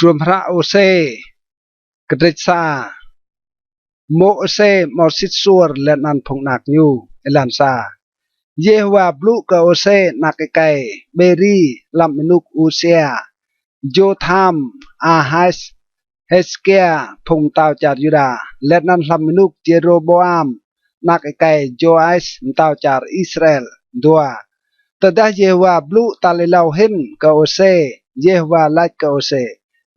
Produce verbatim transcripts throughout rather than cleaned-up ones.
Hdruôm hră Ôsê, kdrêč sa. Mô̆ Ôsê mâo sĭt suôr leh anăn phung anak ñu. Êlan sa. Yêhôwa blŭ kơ Ôsê anak êkei Bêri hlăm ênuk Usia, Jôtham, Ahas, Hêsêkia phung mtao čar Yuđa, leh anăn hlăm ênuk Jêrôbôam anak êkei Jôas mtao čar Israel. Dua. Tơdah Yêhôwa blŭ tal êlâo hĭn kơ Ôsê, Yêhôwa lač kơ Ôsê: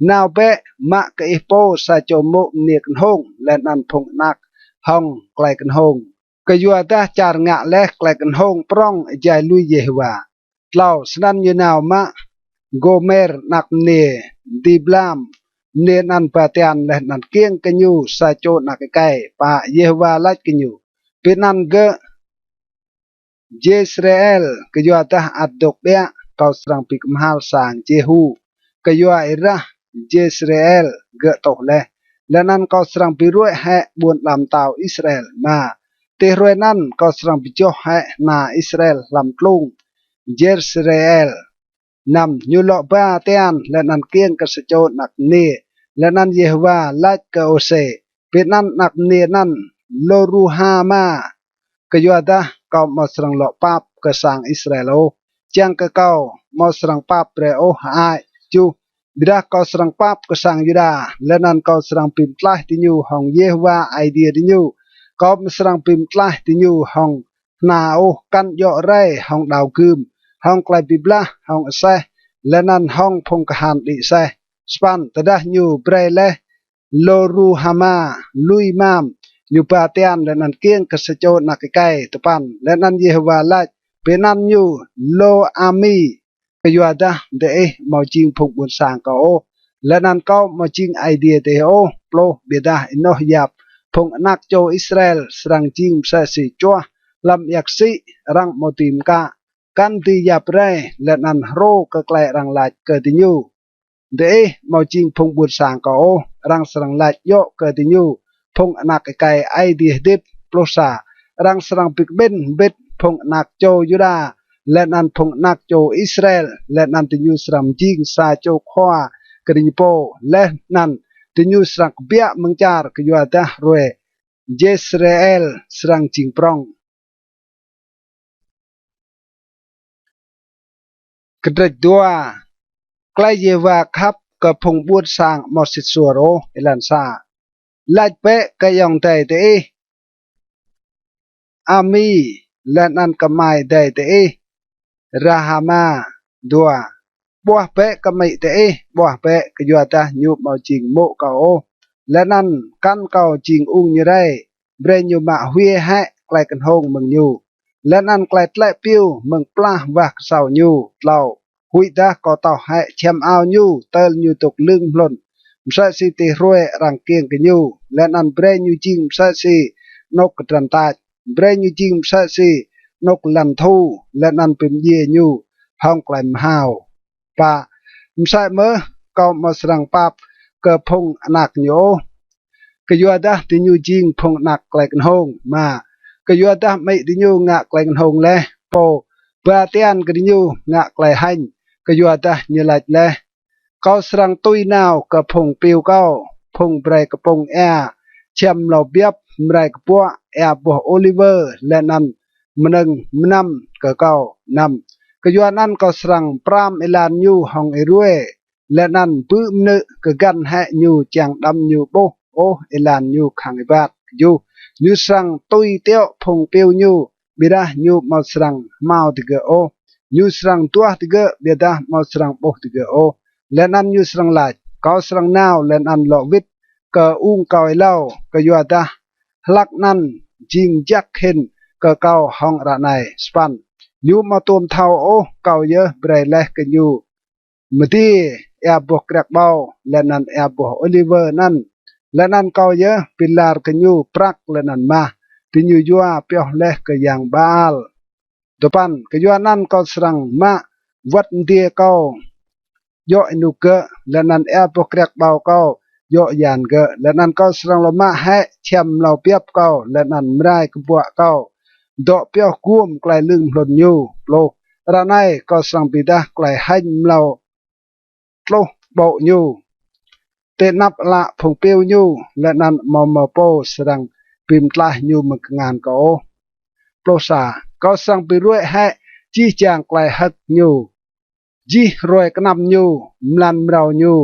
Nao bĕ, mă kơ ih pô sa čô mô̆ mniê knhông leh anăn phung anak hŏng klei knhông, kyuadah čar ngă leh klei knhông prŏng êjai lui Yêhôwa. Tlâo. Snăn ñu nao mă Gômer anak mniê Diblam, mniê anăn ba tian leh anăn kkiêng kơ ñu sa čô anak êkei. Pă. Yêhôwa lač kơ ñu: Bi anăn gơ̆ Jêsrêel, kyuadah ăt dôk ƀiă kâo srăng bi kmhal sang Jêhu kyua êrah Jêsrêel gơ̆ tuh leh, leh anăn kâo srăng bi ruê̆ hĕ ƀuôn ala mtao Israel. Êma. Ti hruê anăn kâo srăng bi joh hĕ hna Israel hlăm tlung Jêsrêel. Năm. Ñu lŏ ba tian leh anăn kkiêng kơ sa čô anak mniê, leh anăn Yêhôwa lač kơ Ôsê: Bi anăn anak mniê anăn Lôruhama, kyuadah kâo amâo srăng lŏ pap kơ sang Israel ôh, čiăng kơ kâo amâo srăng pap brei ôh hơăi. Kjuh. Ƀiădah kâo srăng pap kơ sang Yuđa, leh anăn kâo srăng bi mtlaih diñu hŏng Yêhôwa Aê Diê diñu. Kâo amâo srăng bi mtlaih diñu hŏng hna ôh, kăn djŏ rei hŏng đao gưm, hŏng klei bi blah, hŏng aseh, leh anăn hŏng phung kahan đĭ aseh. Sa păn. Tơdah ñu brei leh Lôruhama lui mam, ñu ba tian leh anăn kkiêng kơ sa čô anak êkei. Dua păn. Leh anăn Yêhôwa lač: Bi anăn ñu Lôami, kyuadah diih amâo jing phung ƀuôn sang kâo ôh, leh anăn kâo amâo jing Aê Diê diih ôh. Pluh. Ƀiădah ênoh yap phung anak čô Israel srăng jing msĕ si čuah hlăm êa ksĭ arăng amâo dưi mkă, kăn dưi yap rei, leh anăn hrô kơ klei arăng lač kơ diñu: Diih amâo jing phung ƀuôn sang kâo ôh. Arăng srăng lač djŏ kơ diñu: Phung anak êkei Aê Diê hdĭp. Pluh sa. Arăng srăng bi kƀĭn mbĭt phung anak čô Yuđa leh anăn phung anak čô Israel, leh anăn diñu srăng mjing sa čô khua kơ diñu pô, leh anăn diñu srăng kbiă mơ̆ng čar, kyuadah hruê Jêsrêel srăng jing prŏng. Kdrêč dua. Klei Yêhôwa khăp kơ phung ƀuôn sang amâo sĭt suôr ôh. Êlan sa. Lač bĕ kơ ayŏng adei diih Ami, leh anăn kơ amai adei diih Rahama. Dua. Ƀuah bĕ kơ amĭ diih, ƀuah bĕ, kyuadah ñu amâo jing mô̆ kâo ôh, leh anăn kăn kâo jing ung ñu rei. Brei ñu mă hwiê hĕ klei knhông mơ̆ng ñu, leh anăn klei tlĕ piu mơ̆ng plah wah ksâo ñu. Tlâo. Huĭdah kâo toh hĕ čhiăm ao ñu, tơl ñu dôk lưng hlŭn msĕ si ti hruê arăng kkiêng kơ ñu, leh anăn brei ñu jing msĕ si anôk kdrăn tač, brei ñu jing msĕ si anôk lăn thu, leh anăn bi mdjiê ñu hŏng klei mhao. Pă. Msĕ mơh kâo amâo srăng pap kơ phung anak ñu ôh, kyuadah diñu jing phung anak klei knhông. Êma. Kyuadah amĭ diñu ngă klei knhông leh, pô ba tian kơ diñu ngă klei hêñ, kyuadah ñu lač leh: Kâo srăng tui nao kơ phung piu kâo, phung brei kpŭng êa čhiăm mlâo biăp, mrai kbuă, êa boh ôliwơ, leh anăn mnơ̆ng mnăm kơ kâo. Năm. Kyuanăn kâo srăng pram êlan ñu hŏng êruê, leh anăn bư̆ mnư̆ kơ găn hĕ ñu čiăng đăm ñu ƀuh ôh êlan ñu khăng êbat. Kjuh. Ñu srăng tui tiŏ phung piu ñu, ƀiădah ñu amâo srăng hmao digơ̆ ôh. Ñu srăng duah digơ̆, ƀiădah amâo srăng ƀuh digơ̆ ôh. Leh anăn ñu srăng lač: Kâo srăng nao leh anăn lŏ wĭt kơ ung kâo êlâo, kyuadah hlăk anăn jing jăk hĭn kơ kâo hŏng ară anei. Sa păn. Ñu amâo tuôm thâo ôh kâo yơh brei leh kơ ñu mdiê êa boh kriăk ƀâo leh anăn êa boh ôliwơ anăn, leh anăn kâo yơh bi lar kơ ñu prăk leh anăn mah, diñu yua pioh leh kơ yang Baal. Dua păn. Kyuanăn kâo srăng mă wăt mdiê kâo djŏ ênuk gơ̆, leh anăn êa boh kriăk ƀâo kâo djŏ yan gơ̆, leh anăn kâo srăng lŏ mă hĕ čhiăm mlâo biăp kâo, leh anăn mrai kbuă kâo dŏ pioh guôm klei lưng hlŭn ñu. Pluh. Ară anei kâo srăng bi êdah klei hêñ mlâo tluh ƀô̆ ñu. ti anăp ală phung piu ñu, leh anăn amâo mâo pô srăng bi mtlaih ñu mơ̆ng kngan kâo ôh. Pluh sa. Kâo srăng bi ruê̆ hĕ jih jang klei hơ̆k ñu, jih hruê knăm ñu, mlan mrâo ñu,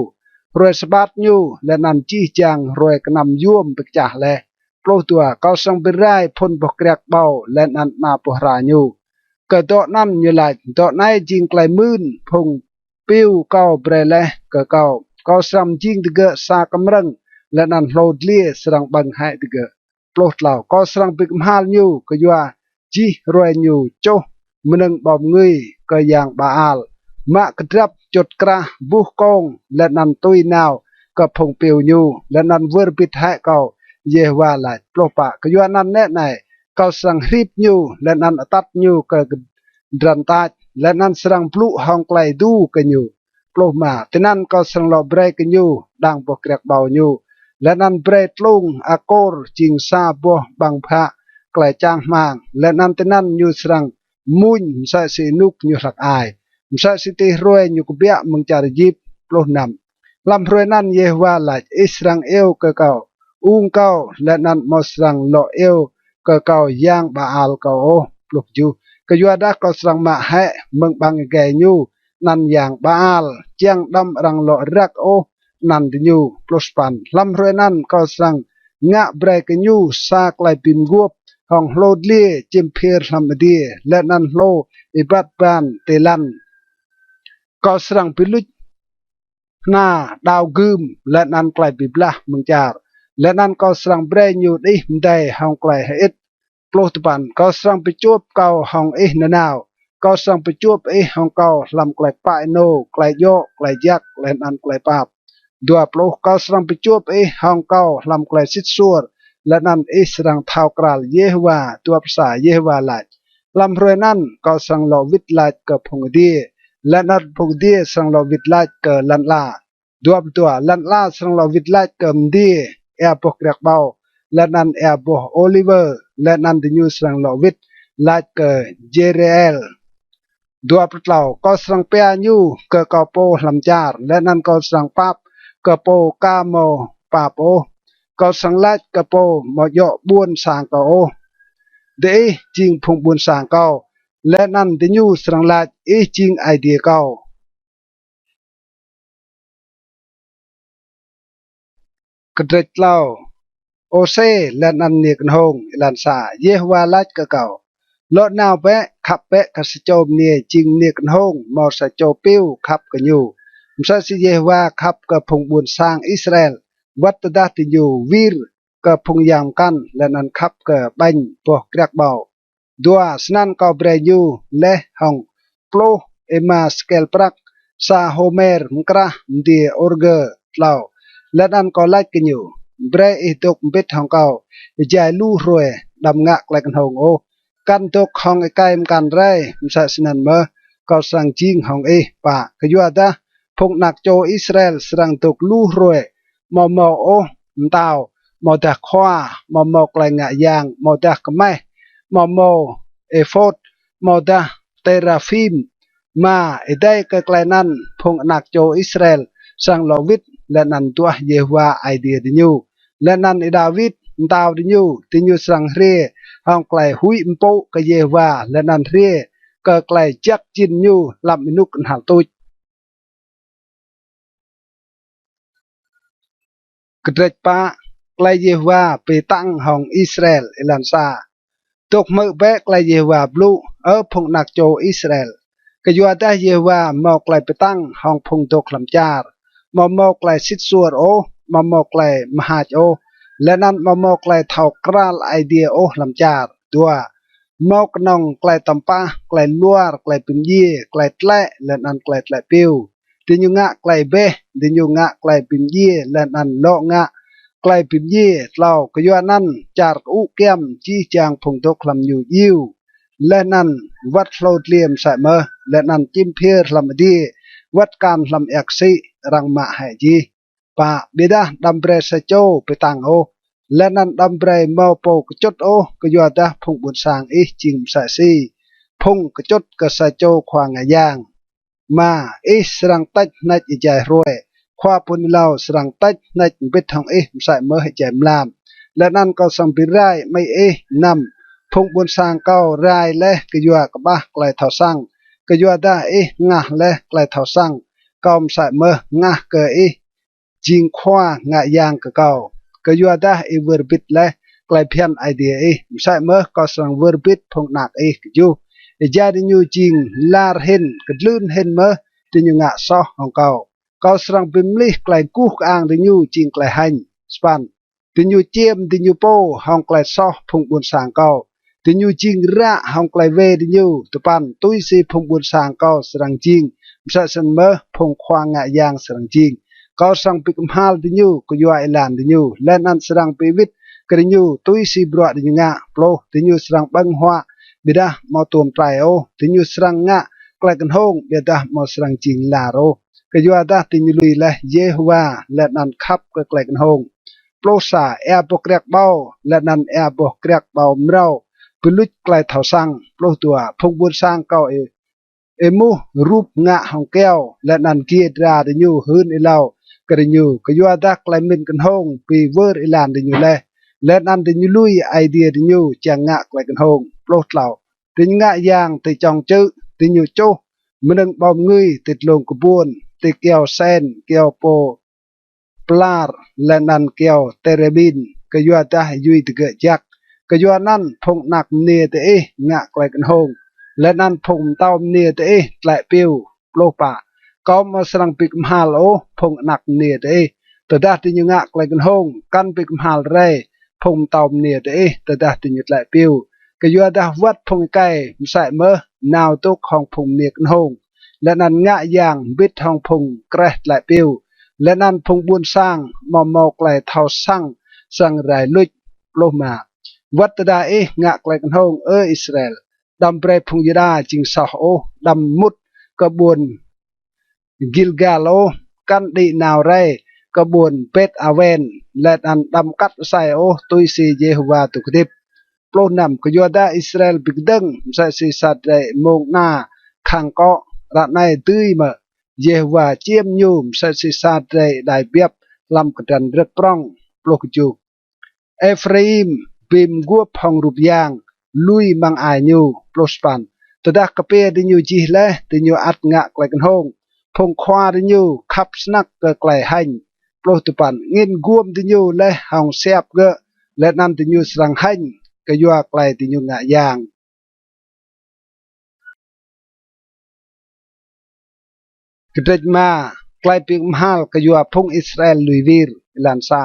hruê sabat ñu, leh anăn jih jang hruê knăm yuôm bi kčah leh. Pluh dua. Kâo srăng bi rai phŭn boh kriăk ƀâo leh anăn ana boh hra ñu. Kơ dŏ anăn ñu lač: Dŏ anei jing klei mưn phung piu kâo brei leh kơ kâo. Kâo srăng mjing digơ̆ sa kmrơ̆ng, leh anăn hlô dliê srăng ƀơ̆ng hĕ digơ̆. Pluh tlâo. Kâo srăng bi kmhal ñu kyua jih hruê ñu čuh mnơ̆ng ƀâo mngưi kơ yang Baal, mă kdrăp, čŭt krah, buh kông, leh anăn tui nao kơ phung piu ñu, leh anăn wơr bĭt hĕ kâo, Yêhôwa lač. Pluh pă. Kyua anăn nĕ anei, kâo srăng hrip ñu, leh anăn atăt ñu kơ kdrăn tač, leh anăn srăng blŭ hŏng klei êdu kơ ñu. Pluh êma. Tinăn kâo srăng lŏ brei kơ ñu đang boh kriăk ƀâo ñu, leh anăn brei tlung akôr jing sa boh ƀăng bhă klei čang hmăng, leh anăn tinăn ñu srăng mmuñ msĕ si ênuk ñu hlăk ai, msĕ si ti hruê ñu kbiă mơ̆ng čar Êjip. Pluh năm. Hlăm hruê anăn Yêhôwa lač: Ih srăng iêu kơ kâo, ung kâo, leh anăn amâo srăng lŏ iêu kơ kâo yang Baal kâo ôh. Pluh kjuh. Kyuadah kâo srăng mă hĕ mơ̆ng ƀăng êgei ñu anăn yang Baal, čiăng đăm arăng lŏ răk ôh anăn diñu. Pluh sa păn. Hlăm hruê anăn kâo srăng ngă brei kơ ñu sa klei bi mguôp hŏng hlô dliê čĭm phiơr hlăm adiê, leh anăn hlô êbat ban ti lăn. Kâo srăng bi luč hna đao gưm leh anăn klei bi blah mơ̆ng čar, leh anăn kâo srăng brei ñu đih mdei hŏng klei hơĭt. Pluh dua păn. Kâo srăng bi čuôp kâo hŏng ih nanao. Kâo srăng bi čuôp ih hŏng kâo hlăm klei kpă ênô, klei djŏ, klei jăk, leh anăn klei pap. Dua pluh. Kâo srăng bi čuôp ih hŏng kâo hlăm klei sĭt suôr, leh anăn ih srăng thâo kral Yêhôwa. Dua pluh sa. Yêhôwa lač: Hlăm hruê anăn kâo srăng lŏ wĭt lač kơ phung adiê, leh anăn phung adiê srăng lŏ wĭt lač kơ lăn ala. Dua pluh dua. Lăn ala srăng lŏ wĭt lač kơ mdiê, êa boh kriăk ƀâo, leh anăn êa boh ôliwơ, leh anăn diñu srăng lŏ wĭt lač kơ Jêrêel. Dua pluh tlâo. Kâo srăng pia ñu kơ kâo pô hlăm čar, leh anăn kâo srăng pap kơ pô ka mâo pap ôh. Kâo srăng lač kơ pô amâo djŏ ƀuôn sang kâo ôh: Diih jing phung ƀuôn sang kâo. Leh anăn diñu srăng lač: Ih jing Aê Diê kâo. Kdrêč tlâo. Ôsê leh anăn mniê knhông. Êlan sa. Yêhôwa lač kơ kâo: Lŏ nao bĕ, khăp bĕ kơ sa čô mniê jing mniê knhông mâo sa čô piu khăp kơ ñu, msĕ si Yêhôwa khăp kơ phung ƀuôn sang Israel, wăt tơdah diñu wir kơ phung yang mkăn leh anăn khăp kơ ƀañ boh kriăk ƀâo. Dua. Snăn kâo brei ñu leh hŏng pluh êma sêkel prăk, sa hômer mkrah mdiê ôrgơ. Tlâo. Leh anăn kâo lač kơ ñu: Brei ih dôk mbĭt hŏng kâo êjai lu hruê, đăm ngă klei knhông ôh, kăn dôk hŏng êkei mkăn rei, msĕ snăn mơh kâo srăng jing hŏng ih. Pă. Kyuadah phung anak čô Israel srăng dôk lu hruê, amâo mâo ôh mtao, amâodah khua, amâo mâo klei ngă yang, amâodah kmeh, amâo mâo êphôt, amâodah têraphim. Êma. Êdei kơ klei anăn phung anak čô Israel srăng lŏ wĭt leh anăn duah Yêhôwa Aê Diê diñu, leh anăn Y-Đawit mtao diñu. Diñu srăng hriê hŏng klei huĭ mpŭ kơ Yêhôwa, leh anăn hriê kơ klei jăk jĭn ñu hlăm ênuk knhal tuč. Kdrêč pă. Klei Yêhôwa bi tăng hŏng Israel. Êlan sa. Dôk hmư̆ bĕ klei Yêhôwa blŭ, Ơ phung anak čô Israel. Kyuadah Yêhôwa mâo klei bi tăng hŏng phung dôk hlăm čar, amâo mâo klei sĭt suôr ôh, amâo mâo klei mhač ôh, leh anăn amâo mâo klei thâo kral Aê Diê ôh hlăm čar. Dua. Mâo knŏng klei tăm pah, klei luar, klei bi mdjiê, klei tlĕ, leh anăn klei tlĕ piu. Diñu ngă klei êbeh, diñu ngă klei bi mdjiê, leh anăn lŏ ngă klei bi mdjiê. Tlâo. Kyuanăn čar kơŭ kyăm jih jang phung dôk hlăm ñu djiu, leh anăn wăt hlô dliê msĕ mơh, leh anăn čĭm phiơr hlăm adiê, wăt kan hlăm êa ksĭ arăng mă hĕ jih. Pă. Ƀiădah đăm brei sa čô bi tăng ôh, leh anăn đăm brei mâo pô kčŭt ôh, kyuadah phung ƀuôn sang ih jing msĕ si phung kčŭt kơ sa čô khua ngă yang. Êma. Ih srăng têč hnêč êjai hruê, Khua pô hưn êlâo srăng têč hnêč mbĭt hŏng ih msĕ mơh êjai mlam, leh anăn kâo srăng bi rai amĭ ih. Năm, phung ƀuôn sang kâo rai leh kyua kƀah klei thâo săng, kyuadah ih hngah leh klei thâo săng kâo msĕ mơh hngah kơ ih jing khua ngă yang kơ kâo, kyuadah ih wơr bĭt leh klei bhiăn Aê Diê ih, msĕ mơh kâo srăng wơr bĭt phung anak ih. Kjuh, êjai diñu jing lar hĭn, kdlưn hĭn mơh diñu ngă soh hŏng kâo, kâo srăng bi mlih klei guh kơang diñu jing klei hêñ. Sa păn, diñu čiêm diñu pô hŏng klei soh phung ƀuôn sang kâo, diñu jing ră hŏng klei wê diñu. Dua păn, tui si phung ƀuôn sang kâo srăng jing, msĕ snăn mơh phung khua ngă yang srăng jing. Kâo srăng bi kmhal diñu kyua êlan diñu, leh anăn srăng bi wĭt kơ diñu tui si bruă diñu ngă. Pluh, diñu srăng ƀơ̆ng huă ƀiădah amâo tuôm trei ôh, diñu srăng ngă klei knhông ƀiădah amâo srăng jing lar ôh, kyuadah diñu lui leh Yêhôwa leh anăn khăp kơ klei knhông. Pluh sa, êa boh kriăk ƀâo leh anăn êa boh kriăk ƀâo mrâo bi luč klei thâo săng. Pluh dua, phung ƀuôn sang kâo ê-, êmuh rup ngă hŏng kyâo, leh anăn giê dra diñu hưn êlâo kơ diñu, kyuadah klei mĭn knhông bi wơr êlan diñu leh, leh anăn diñu lui Aê Diê diñu čiăng ngă klei knhông. Pluh tlâo, diñu ngă yang ti čŏng čư̆, diñu čuh mnơ̆ng ƀâo mngưi ti dlông kbuôn, ti kyâo sen, kyâo pô plar, leh anăn kyâo têrêbin, kyuadah êyui digơ̆ jăk. Kyuanăn phung anak mniê diih ngă klei knhông, leh anăn phung mtâo mniê diih tlĕ piu. Pluh pă, kâo amâo srăng bi kmhal ôh phung anak mniê diih tơdah diñu ngă klei knhông, kăn bi kmhal rei phung mtâo mniê diih tơdah diñu tlĕ piu. Kyuadah wăt phung êkei msĕ mơh nao dôk hŏng phung mniê knhông, leh anăn ngă yang mbĭt hŏng phung kreh tlĕ piu, leh anăn phung ƀuôn sang amâo mâo klei thâo săng srăng rai luč. Pluh êma, wăt tơdah ih ngă klei knhông, Ơ Israel, đăm brei phung Yuđa jing soh ôh, đăm mŭt kơ ƀuôn Gilgal ôh, kăn đĭ nao rei kơ ƀuôn Bet-awen, leh anăn đăm kat asei ôh, tui si Yêhôwa dôk hdĭp. Pluh năm, kyuadah Israel bi kdơ̆ng msĕ si sa drei êmông ana khăng kŏ, ară anei dưi mơ̆ Yêhôwa čiêm ñu msĕ si sa drei êđai biăp hlăm kdrăn rơ̆k prŏng? Pluh kjuh, Êphraim bi mguôp hŏng rup yang, lui măng ai ñu. Pluh sa păn, tơdah kpiê diñu jih leh, diñu ăt ngă klei knhông, phung khua diñu khăp snăk kơ klei hêñ. Pluh dua păn, angĭn guôm diñu leh hŏng siap gơ̆, leh anăn diñu srăng hêñ kyua klei diñu ngă yang. Kdrêč êma, klei bi kmhal kyua phung Israel lui wir. Êlan sa,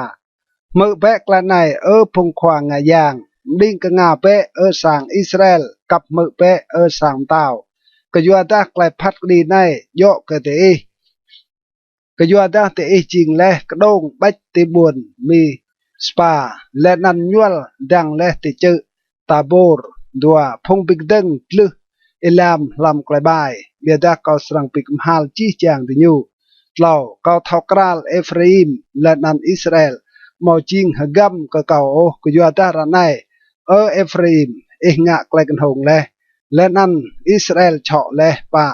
hmư̆ bĕ klei anei, Ơ phung khua ngă yang, mđing knga bĕ, Ơ sang Israel, kăp hmư̆ bĕ, Ơ sang mtao, kyuadah klei phat kđi anei djŏ kơ diih. Kyuadah diih jing leh kđông ƀêč ti ƀuôn Mispa, leh anăn ñuăl dăng leh ti čư̆ Tabôr. Dua, phung bi kdơ̆ng dlưh êlam hlăm klei ƀai, ƀiădah kâo srăng bi kmhal jih jang diñu. Tlâo, kâo thâo kral Êphraim leh anăn Israel amâo jing hgăm kơ kâo ôh, kyuadah ară anei, Ơ Êphraim, ih ngă klei knhông leh, leh anăn Israel čhŏ leh. Pă,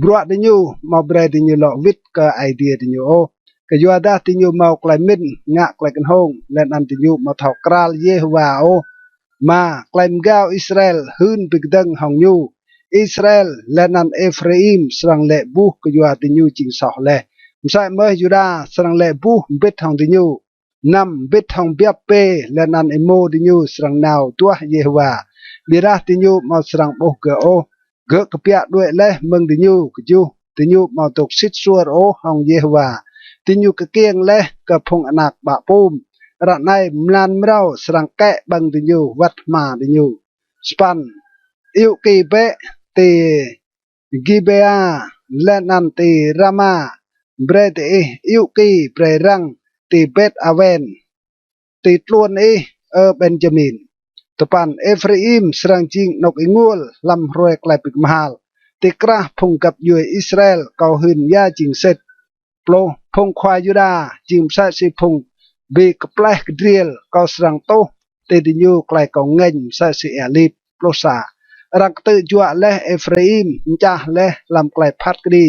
bruă diñu amâo brei diñu lŏ wĭt kơ Aê Diê diñu ôh, kyuadah diñu mâo klei mĭn ngă klei knhông, leh anăn diñu amâo thâo kral Yêhôwa ôh. Êma, klei mgao Israel hưn bi kdơ̆ng hŏng ñu. Israel leh anăn Êphraim srăng lĕ buh kyua diñu jing soh leh, msĕ mơh Yuđa srăng lĕ buh mbĭt hŏng diñu. Năm, mbĭt hŏng biăp bê leh anăn êmô diñu srăng nao duah Yêhôwa, ƀiădah diñu amâo srăng ƀuh gơ̆ ôh. Gơ̆ kbiă đuĕ leh mơ̆ng diñu. Kjuh, diñu amâo dôk sĭt suôr ôh hŏng Yêhôwa, diñu kkiêng leh kơ phung anak ƀă pum. Ară anei mlan mrâo srăng kĕ ƀơ̆ng diñu wăt hma diñu. Sa păn, iu ki bĕ ti Gibea leh anăn ti Rama, brei diih iu ki brei răng ti Bet-awen, ti tluôn ih, Ơ Benjamin. Dua păn, Êphraim srăng jing anôk ênguôl hlăm hruê klei bi kmhal, ti krah phung găp djuê Israel kâo hưn ya jing sĭt. Pluh, phung khua Yuđa jing msĕ si phung bi kpleh kdriêl, kâo srăng tuh ti diñu klei kâo ngêñ msĕ si êa lip. Pluh sa, arăng ktư̆ juă leh Êphraim, mčah leh hlăm klei phat kđi,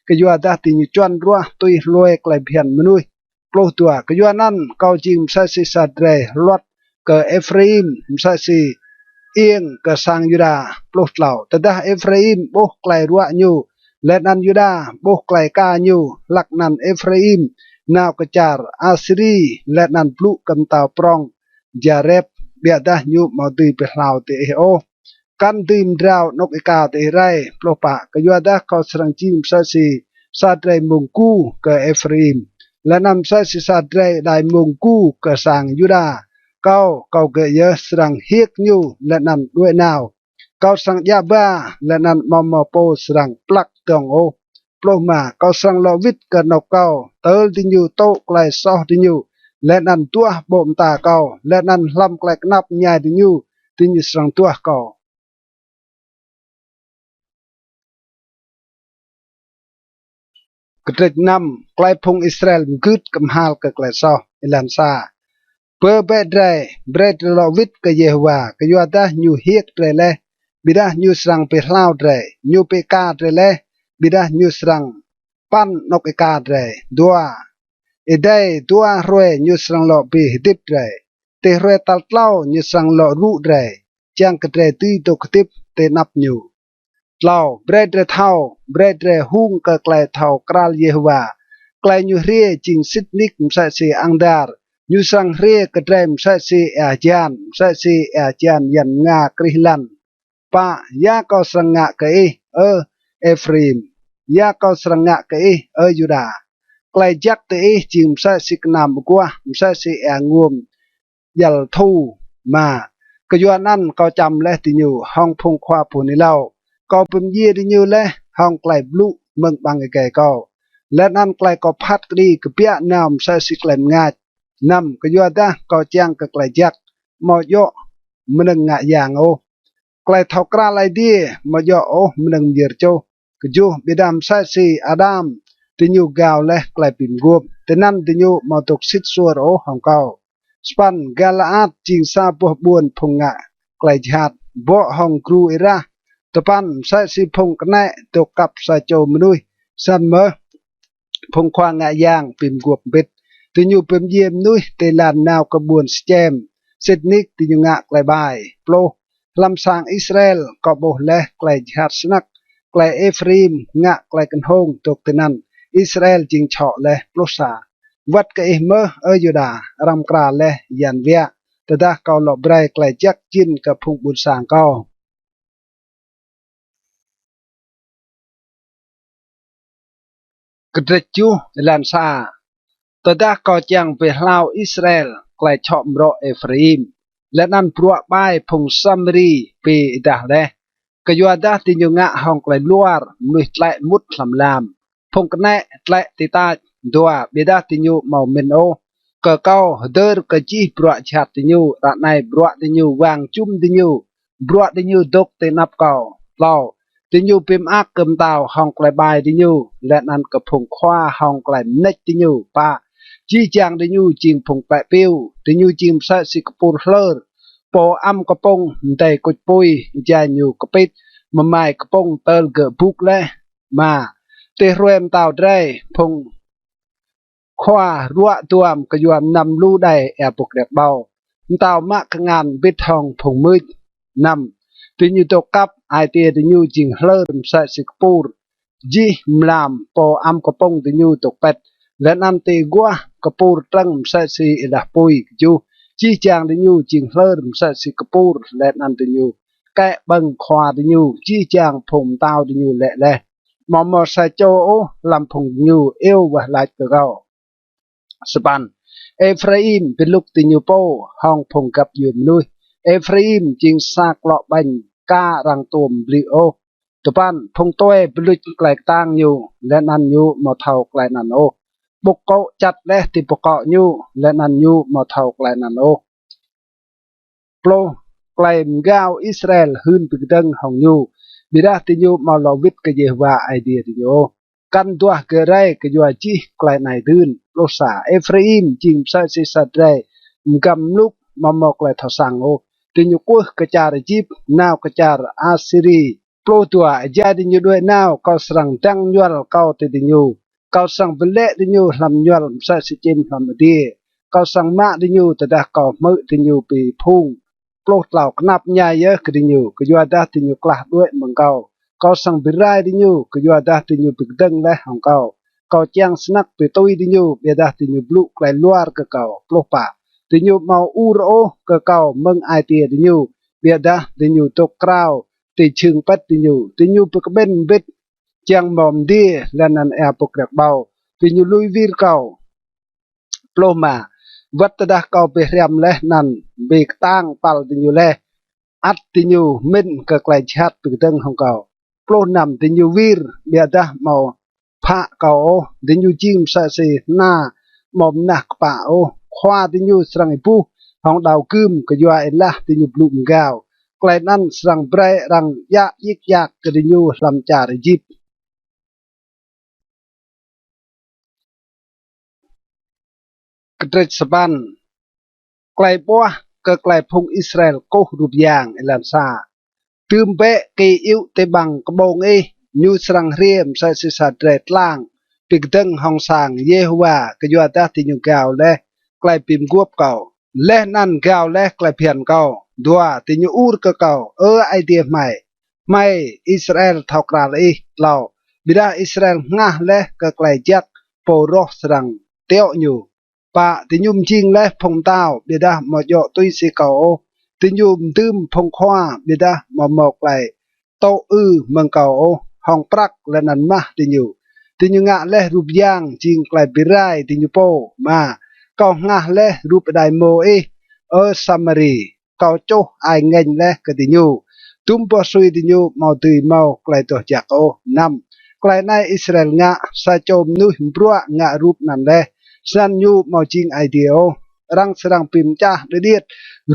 kyuadah diñu čuăn ruah tui hlue klei bhiăn mnuih. Pluh dua. Kyuanăn kâo jing msĕ si sa drei hluăt kơ Êphraim, msĕ si iêng kơ sang Yuđa. Pluh tlâo. Tơdah Êphraim ƀuh klei ruă ñu, leh anăn Yuđa ƀuh klei êka ñu, hlăk anăn Êphraim nao kơ čar Asiri, leh anăn blŭ kơ mtao prŏng Jarep, ƀiădah ñu amâo dưi bi hlao diih ôh, kăn dưi mdrao anôk êka diih rei. Pluh pă. Kyuadah kâo srăng jing msĕ si sa drei mông gu kơ Êphraim, leh anăn msĕ si sa drei êđai mông gu kơ sang Yuđa. Kâo, kâo gơ̆ yơh srăng hiêk ñu leh anăn đuĕ nao. Kâo srăng djă ba, leh anăn amâo mâo pô srăng plăk dŏng ôh. Pluh êma. Kâo srăng lŏ wĭt kơ anôk kâo tơl diñu tŭ klei soh diñu, leh anăn duah ƀô̆ mta kâo, leh anăn hlăm klei knap mñai diñu, diñu srăng duah kâo. Kdrêč năm. Klei phung Israel mgưt kmhal kơ klei soh. Êlan sa. Bơ bĕ drei, brei drei lŏ wĭt kơ Yêhôwa, kyuadah ñu hiêk drei leh, ƀiădah ñu srăng bi hlao drei, ñu bi êka drei leh, ƀiădah ñu srăng păn anôk êka drei. Dua. Êdei dua hruê ñu srăng lŏ bi hdĭp drei, ti hruê tal tlâo ñu srăng lŏ rŭ drei, čiăng kơ drei dưi dôk hdĭp ti anăp ñu. Tlâo. Brei drei thâo, brei drei hung kơ klei thâo kral Yêhôwa. Klei ñu hriê jing sĭt nik msĕ si ang dar, ñu srăng hriê kơ drei msĕ si êa hjan, msĕ si êa hjan yan mnga krih lăn. Pă. Ya kâo srăng ngă kơ ih, Ơ Êphraim? Ya kâo srăng ngă kơ ih, Ơ Yuđa? Klei jăk diih jing msĕ si knam aguah, msĕ si êa nguôm djăl thu. Êma. Kyuanăn kâo čăm leh diñu hŏng phung khua pô hưn êlâo, kâo bi mdjiê diñu leh hŏng klei blŭ mơ̆ng ƀăng êgei kâo, leh anăn klei kâo phat kđi kbiă nao msĕ si klei mngač. Năm. Kyuadah kâo čiăng kơ klei jăk, amâo djŏ mnơ̆ng ngă yang ôh. Klei thâo kral Aê Diê amâo djŏ ôh mnơ̆ng myơr čuh. Kjuh. Ƀiădah msĕ si Ađam diñu gao leh klei bi mguôp, tinăn diñu amâo dôk sĭt suôr ôh hŏng kâo. Sa păn. Galaat jing sa boh ƀuôn phung ngă klei jhat, bŏ hŏng gru êrah. Dua păn. Msĕ si phung knĕ dôk kăp sa čô mnuih, snăn mơh phung khua ngă yang bi mguôp mbĭt. Diñu bi mdjiê mnuih ti êlan nao kơ ƀuôn Sičem, sĭt nik diñu ngă klei ƀai. Pluh. Hlăm sang Israel kâo ƀuh leh klei jhat snăk, klei Êphraim ngă klei knhông dôk tinăn, Israel jing čhŏ leh. Pluh sa. Wăt kơ ih mơh, Ơ Yuđa, arăng mkra leh yan wiă, tơdah kâo lŏ brei klei jăk jĭn kơ phung ƀuôn sang kâo. Kdrêč kjuh. Êlan sa. Tơdah kâo čiăng bi hlao Israel, klei čhŏ mrŏ Êphraim, leh anăn bruă ƀai phung Samari bi êdah leh, kyuadah diñu ngă hŏng klei luar, mnuih tlĕ mŭt hlăm lam, phung knĕ tlĕ ti tač. Dua. Ƀiădah diñu amâo mĭn ôh kơ kâo hdơr kơ jih bruă jhat diñu, ară anei bruă diñu wang jŭm diñu, bruă diñu dôk ti anăp kâo. Tlâo. Diñu bi mơak kơ mtao hŏng klei ƀai diñu, leh anăn kơ phung khua hŏng klei mnêč diñu. Pă. Jih jang diñu jing phung tlĕ piu, diñu jing msĕ si kpur hlơr, pô ăm kpŭng mdei kuč pui, êjai ñu kpĭt, mmai kpŭng tơl gơ̆ buk leh. Êma. Ti hruê mtao drei, phung khua ruă duam kyua mnăm lu đei êa boh kriăk ƀâo, mtao mă kngan mbĭt hŏng phung mưč. Năm. Diñu dôk kăp, ai tiê diñu jing hlơr msĕ si kpur, jih mlam pô ăm kpŭng diñu dôk pĭt, leh anăn ti aguah kpur trơ̆ng msĕ si êlah pui. Kjuh. Jih jang diñu jing hlơr msĕ si kpur, leh anăn diñu kĕ ƀơ̆ng khua diñu, jih jang phung mtao diñu lĕ leh, amâo mâo sa čô ôh hlăm phung diñu iêu wah lač kơ kâo. Sa păn. Êphraim bi lŭk diñu pô hŏng phung găp djuê mnuih. Êphraim jing sa klŏ ƀañ ka arăng tuôm bliư̆ ôh. Dua păn. Phung tue bi luč klei ktang ñu, leh anăn ñu amâo thâo klei anăn ôh. Ƀŭk kô̆ čăt leh ti pô kŏ ñu, leh anăn ñu amâo thâo klei anăn ôh. Pluh. Klei mgao Israel hưn bi kdơ̆ng hŏng ñu, ƀiădah diñu amâo lŏ wĭt kơ Yêhôwa Aê Diê diñu ôh, kăn duah gơ̆ rei kyua jih klei anei dưn. Pluh sa. Êphraim jing msĕ si sa drei mgăm mluk amâo mâo klei thâo săng ôh. Diñu kwưh kơ čar Êjip, nao kơ čar Asiri, Pluh dua. Êjai diñu đuĕ nao, kâo srăng dăng ñuăl kâo ti diñu. Kâo srăng bi lĕ diñu hlăm ñuăl msĕ si čĭm hlăm adiê. Kâo srăng mă diñu tơdah kâo hmư̆ diñu bi phung. Pluh tlâo. Knap mñai yơh kơ diñu, kyuadah diñu klah đuĕ mơ̆ng kâo. Kâo srăng bi rai diñu, kyuadah diñu bi kdơ̆ng leh hŏng kâo. Kâo čiăng snăk bi tui diñu, ƀiădah diñu blŭ klei luar kơ kâo. Pluh pă. Diñu amâo ur ôh kơ kâo mơ̆ng ai tiê diñu, ƀiădah diñu dôk krao ti jhưng pĭt diñu. Diñu bi kƀĭn mbĭt čiăng mâo mdiê leh anăn êa boh kriăk ƀâo. Diñu lui wir kâo. Pluh êma. Wăt tơdah kâo bi hriăm leh anăn bi ktang păl diñu leh, ăt diñu mĭn kơ klei jhat bi kdơ̆ng hŏng kâo. Pluh năm. Diñu wir ƀiădah amâo phă kâo ôh. Diñu jing msĕ si hna amâo mnah kpă ôh. Khua diñu srăng êbuh hŏng đao gưm kyua êlah diñu blŭ mgao. Klei anăn srăng brei arăng djă djik djak kơ diñu hlăm čar Êjip. Kdrêč sa păn. Klei ƀuah kơ klei phung Israel kkuh rup yang. Êlan sa. Dưm bĕ ki iŭ ti ƀăng kƀông ih, ñu srăng hriê msĕ si sa drei tlang bi kdơ̆ng hŏng sang Yêhôwa, kyuadah diñu gao leh klei bi mguôp kâo, leh anăn gao leh klei bhiăn kâo. Dua. Diñu ur kơ kâo: Ơ Aê Diê hmei, hmei Israel thâo kral ih. Tlâo. Ƀiădah Israel hngah leh kơ klei jăk, pô roh srăng tiŏ ñu. Pă. Diñu mjing leh phung mtao, ƀiădah amâo djŏ tui si kâo ôh. Diñu mdưm phung khua, ƀiădah amâo mâo klei tŭ ư mơ̆ng kâo ôh hŏng prăk leh anăn mah diñu. Diñu ngă leh rup yang jing klei bi rai diñu pô. Êma. Kâo hngah leh rup êđai êmô ih, Ơ Samari, kâo čuh ai ngêñ leh kơ diñu. Dŭm boh sui diñu amâo dưi mâo klei doh jăk ôh. Năm. Klei anei Israel ngă, sa čô mnuih mbruă ngă rup anăn leh, snăn ñu amâo jing Aê Diê ôh. Arăng srăng bi mčah điêt điêt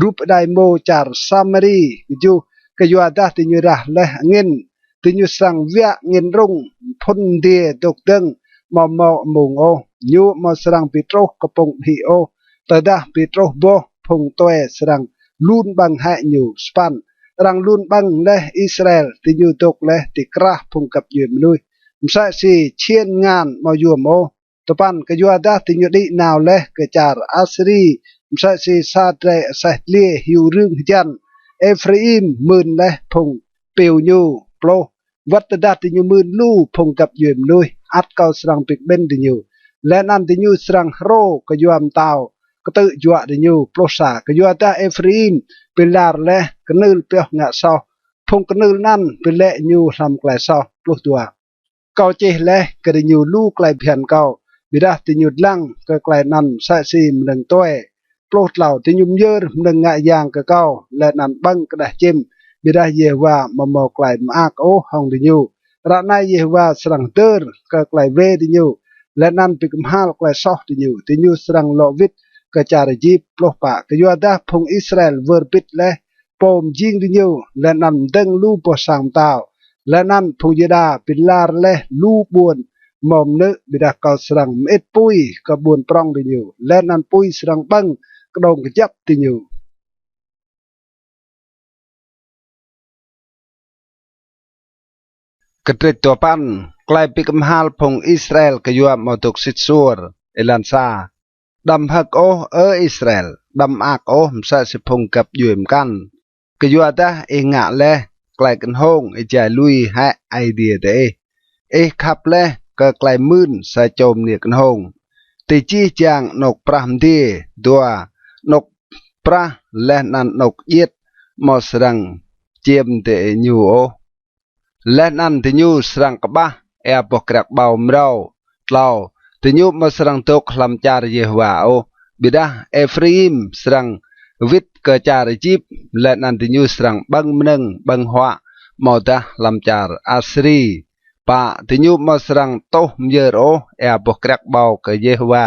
rup êđai êmô čar Samari. Kjuh. Kyuadah diñu rah leh angĭn, diñu srăng wiă angĭn rŭng, phŭn mdiê dôk dơ̆ng amâo mâo amung ôh. Ñu amâo srăng bi truh kpŭng ƀhĭ ôh, tơdah bi truh boh, phung tue srăng lun ƀơ̆ng hĕ ñu. Sa păn. Arăng lun ƀơ̆ng leh Israel, diñu dôk leh ti krah phung găp djuê mnuih msĕ si čhiên mngan amâo yuôm ôh. Dua păn. Kyuadah diñu đĭ nao leh kơ čar Asiri msĕ si sa drei aseh dliê hiu rưng hjăn. Êphraim mưn leh phung piu ñu. Pluh. Wăt tơdah diñu mưn lu phung găp djuê mnuih, ăt kâo srăng bi kƀĭn diñu, leh anăn diñu srăng hrô kyua mtao ktư̆ juă diñu. Pluh sa. Kyuadah Êphraim bi lar leh knưl pioh ngă soh, phung knưl anăn bi lĕ ñu hlăm klei soh. Pluh dua. Kâo čih leh kơ diñu lu klei bhiăn kâo, ƀiădah diñu dlăng kơ klei anăn msĕ si mnơ̆ng tue. Pluh tlâo. Diñu myơr mnơ̆ng ngă yang kơ kâo, leh anăn ƀơ̆ng kđeh čĭm, ƀiădah Yêhôwa amâo mâo klei mơak ôh hŏng diñu. Ară anei Yêhôwa srăng hdơr kơ klei wê diñu, leh anăn bi kmhal klei soh diñu. Diñu srăng lŏ wĭt kơ čar Êjip. Pluh pă. Kyuadah phung Israel wơr bĭt leh pô mjing diñu, leh anăn mdơ̆ng lu boh sang mtao, leh anăn phung Yuđa bi lar leh lu ƀuôn mâo mnư̆. Ƀiădah kâo srăng mơĭt pui kơ ƀuôn prŏng diñu, leh anăn pui srăng ƀơ̆ng kđông kjăp diñu. Kdrêč dua păn. Klei bi kmhal phung Israel kyua amâo dôk sĭt suôr. Êlan sa. Đăm hơ̆k ôh, Ơ Israel, đăm mơak ôh msĕ si phung găp djuê mkăn, kyuadah ih ngă leh klei knhông êjai lui hĕ Aê Diê diih. Ih khăp leh kơ klei mưn sa čô mniê knhông ti jih jang anôk prah mdiê. Dua. Anôk prah leh anăn anôk djiêt amâo srăng čiêm diñu ôh, leh anăn diñu srăng kƀah êa boh kriăk ƀâo mrâo. Tlâo. Diñu amâo srăng dôk hlăm čar Yêhôwa ôh, ƀiădah Êphraim srăng wĭt kơ čar Êjip, leh anăn diñu srăng ƀơ̆ng mnơ̆ng ƀơ̆ng huă amâodah hlăm čar Asiri. Pă. Diñu amâo srăng tuh myơr ôh êa boh kriăk ƀâo kơ Yêhôwa,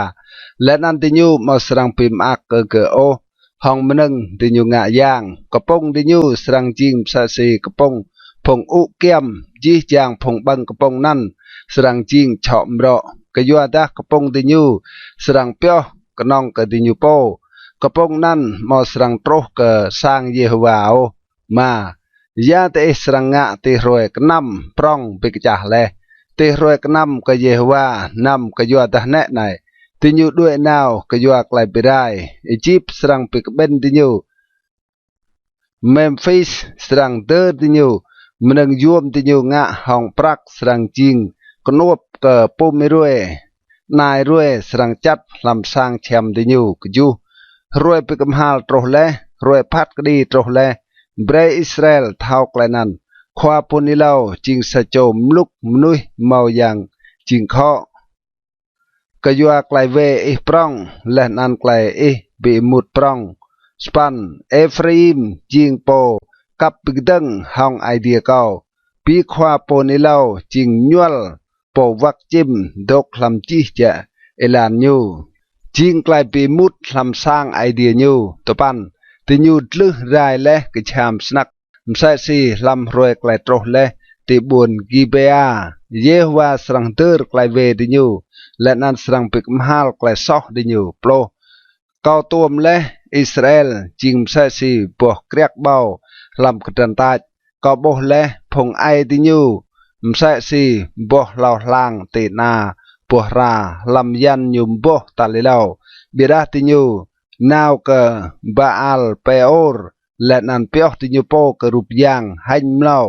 leh anăn diñu amâo srăng bi mơak kơ gơ̆ ôh hŏng mnơ̆ng diñu ngă yang. Kpŭng diñu srăng jing msĕ si kpŭng phung ŭ kyăm, jih jang phung ƀơ̆ng kpŭng anăn srăng jing čhŏ mrŏ. Kyuadah kpŭng diñu srăng pioh knŏng kơ diñu pô, kpŭng anăn amâo srăng truh kơ sang Yêhôwa ôh. Êma. Ya diih srăng ngă ti hruê knăm prŏng bi kčah leh, ti hruê knăm kơ Yêhôwa hnăm kyuadah nĕ anei, diñu đuĕ nao kyua klei bi rai. Êjip srăng bi kƀĭn diñu, Memphis srăng dơr diñu, mnơ̆ng yuôm diñu ngă hŏng prăk srăng jing knuôp kơ pum êruê, anai ruê srăng čăt hlăm sang čhiăm diñu. Kjuh. Hruê bi kmhal truh leh, hruê phat kđi truh leh, brei Israel thâo klei anăn. Khua pô hưn êlâo jing sa čô mluk mnuih mâo yang jing khŏ kyua klei wê ih prŏng, leh anăn klei ih bi êmut prŏng. Sa păn. Êphraim jing pô kăp bi kdơ̆ng hŏng Aê Diê kâo, bi khua pô hưn êlâo jing ñuăl pô wăk čĭm dôk hlăm jih jang êlan ñu, jing klei bi êmut hlăm sang Aê Diê ñu. Dua păn. Diñu dlưh rai leh kjham snăk msĕ si hlăm hruê klei truh leh ti ƀuôn Gibêa. Yêhôwa srăng hdơr klei wê diñu, leh anăn srăng bi kmhal klei soh diñu. Pluh. Kâo tuôm leh Israel jing msĕ si boh kriăk ƀâo hlăm kdrăn tač. Kâo ƀuh leh phung aê diñu msĕ si boh hlâo hlang ti ana boh hra hlăm yan ñu mboh tal êlâo. Ƀiădah diñu nao kơ Baal Peor, leh anăn pioh diñu pô kơ rup yang hêñ mlâo,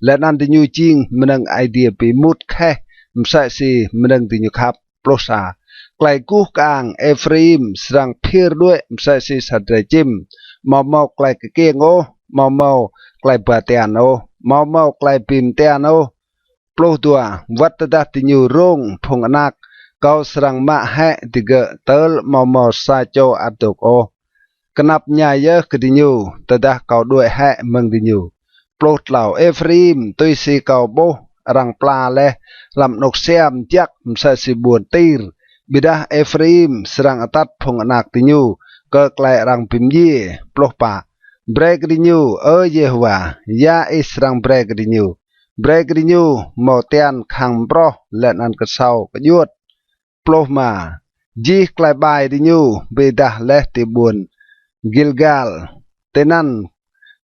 leh anăn diñu jing mnơ̆ng Aê Diê bi êmut kheh msĕ si mnơ̆ng diñu khăp. Pluh sa. Klei guh kơang Êphraim srăng phiơr đuĕ msĕ si sa drei čĭm, amâo mâo klei kkiêng ôh, amâo mâo klei ba tian ôh, amâo mâo klei bi mtian ôh. Pluh dua. Wăt tơdah diñu rông phung anak, kâo srăng mă hĕ digơ̆ tơl amâo mâo sa čô ăt dôk ôh. Knap mñai yơh kơ diñu tơdah kâo đuĕ hĕ mơ̆ng diñu. Pluh tlâo. Êphraim tui si kâo ƀuh arăng pla leh hlăm anôk siam jăk msĕ si ƀuôn Tir. Ƀiădah Êphraim srăng atăt phung anak diñu kơ klei arăng bi mdjiê. Pluh pă. Brei kơ diñu, Ơ Yêhôwa, ya ih srăng brei kơ diñu? Brei kơ diñu mâo tian khăng mproh leh anăn ksâo kdjuôt. Pluh êma. Jih klei ƀai diñu bi êdah leh ti ƀuôn Gilgal, tinăn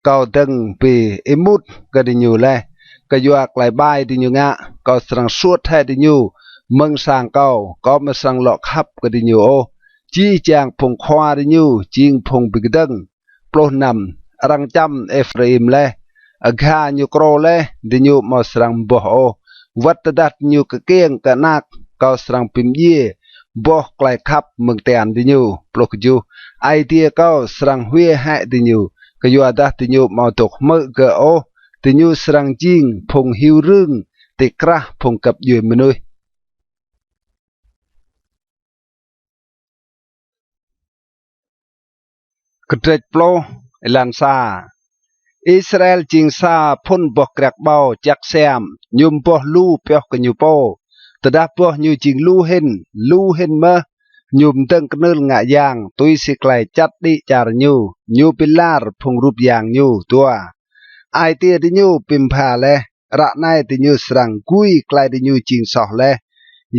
kâo dơ̆ng bi êmut kơ diñu leh. Kyua klei ƀai diñu ngă, kâo srăng suôt hĕ diñu mơ̆ng sang kâo, kâo amâo srăng lŏ khăp kơ diñu ôh. Jih jang phung khua diñu jing phung bi kdơ̆ng. Pluh năm. Arăng čăm Êphraim leh, agha ñu krô leh, diñu amâo srăng mboh ôh. Wăt tơdah diñu kkiêng kơ anak, kâo srăng bi mdjiê boh klei khăp mơ̆ng tian diñu. Pluh kjuh. Aê Diê kâo srăng hwiê hĕ diñu, kyuadah diñu amâo dôk hmư̆ gơ̆ ôh. Diñu srăng jing phung hiu rưng ti krah phung găp djuê mnuih. Kdrêč pluh, êlan sa. Israel jing sa phŭn boh kriăk ƀâo jăk siam, ñu mboh lu pioh kơ ñu pô. Tơdah boh ñu jing lu hĭn, lu hĭn mơh, ñu mdơ̆ng knưl ngă yang tui si klei čăt đĭ čar ñu, ñu bi lar phung rup yang ñu. Dua. Ai tiê diñu bi mbha leh, ară anei diñu srăng gui klei diñu jing soh leh.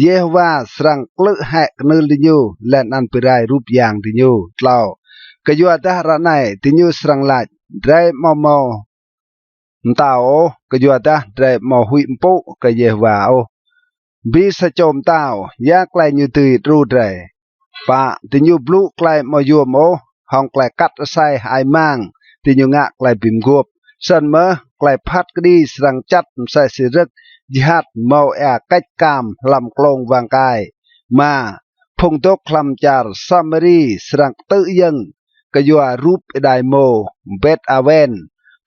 Yêhôwa srăng klư̆ hĕ knưl diñu, leh anăn bi rai rup yang diñu. Tlâo. Kyuadah ară anei diñu srăng lač, drei amâo mâo mtao ôh, kyuadah drei amâo huĭ mpŭ kơ Yêhôwa ôh. Bi sa čô mtao, ya klei ñu dưi đru drei? Pă. Diñu blŭ klei amâo yuôm ôh, hŏng klei kăt asei hơăi mang diñu ngă klei bi mguôp. Snăn mơh, klei phat kđi srăng čăt msĕ si rơ̆k jhat mâo êa kêč kam hlăm klông wang kai. Êma. Phung dôk hlăm čar Samari srăng ktư̆ yơ̆ng kyua rup êđai êmô Bet-Awen.